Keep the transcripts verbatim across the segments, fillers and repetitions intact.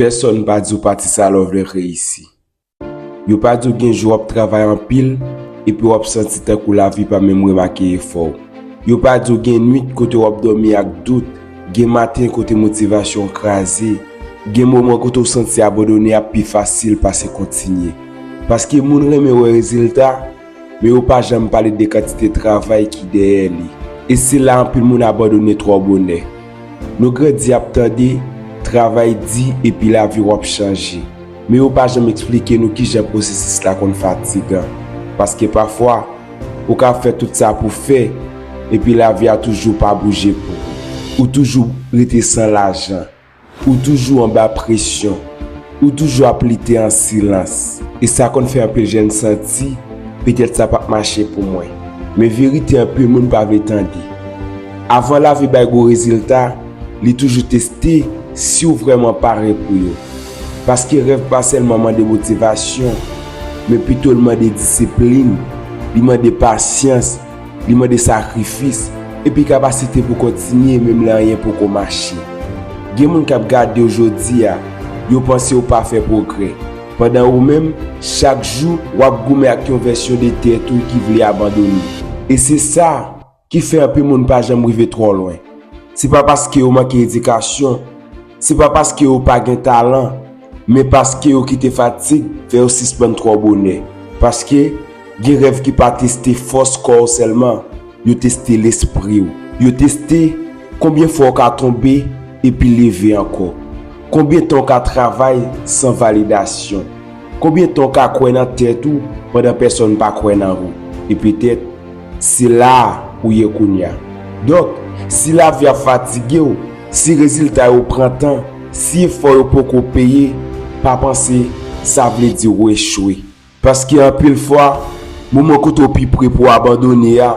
Pèsonn pa di w pa ti sa lè w vle reyisi. Yo pa di w gen jou w ap travay anpil, epi w ap santi tankou lavi pa menm remake efò w. Yo pa di w gen nwit kote w ap dòmi ak dout, gen maten kote motivasyon w kraze, gen moman kote w santi abandone ap pi fasil pase kontinye. Paske moun renmen wè rezilta, men yo pa janm pale de kantite travay ki dèyè li. E se la anpil moun abandone twò bonè. Nou grandi ap tande, travay di epi lavi w ap chanje. Men yo pa janm eksplike nou kijan pwosesis la konn fatigan. Paske pafwa, ou ka fè tout sa pou fè, epi lavi a toujou pa bouje pou ou. Ou toujou rete san lajan. Ou toujou anba presyon. Ou toujou ap lite an silans. E sa konn fè anpil jèn santi, petèt sa p ap mache pou mwen. Men verite anpil moun pa vle tande. Avan lavi bay gwo rezilta, li toujou teste si w vrèman pare pou yo. Paske rèv pa sèlman mande motivasyon, men pito l mande disiplin, li mande pasyans, li mande sakrifis, epi kapasite pou kontinye menm lè anyen poko mache. Gen moun k ap gade w jodi a, yo panse w pa fè pwogrè, pandan ou menm, chak jou, w ap goumen ak yon vèsyon de tèt ou ki vle abandone. E se sa ki fè anpil moun pa janm rive twò lwen. Se pa paske yo manke edikasyon, se pa paske yo pa gen talan, men paske yo kite fatig fè yo sispann twò bonè. Paske gen rèv ki pa teste fòs kò w sèlman, yo teste lespri w. Yo teste konbyen fwa w ka tonbe epi leve ankò. Konbyen tan w ka travay san validasyon. Konbyen tan w ka kwè nan tèt ou pandan pèsonn pa kwè nan ou? E petèt, se la a ou ye kounye a. Donk, si lavi ap fatige w, si rezilta yo pran tan, si efò yo poko peye, pa panse sa vle di w echwe. Paske anpil fwa, moman kote w pi pre pou w abandone a,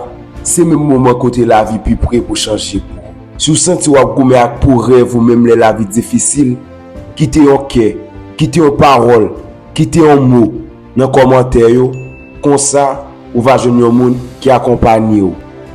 se menm moman kote lavi pi pre pou chanje pou ou. Si w santi w ap goumen ak pou rèv ou menm lè lavi difisil, kite yon kè, kite yon pawòl, kite yon mo nan kòmantè yo, konsa ou va jwenn yon moun ki akonpanye w.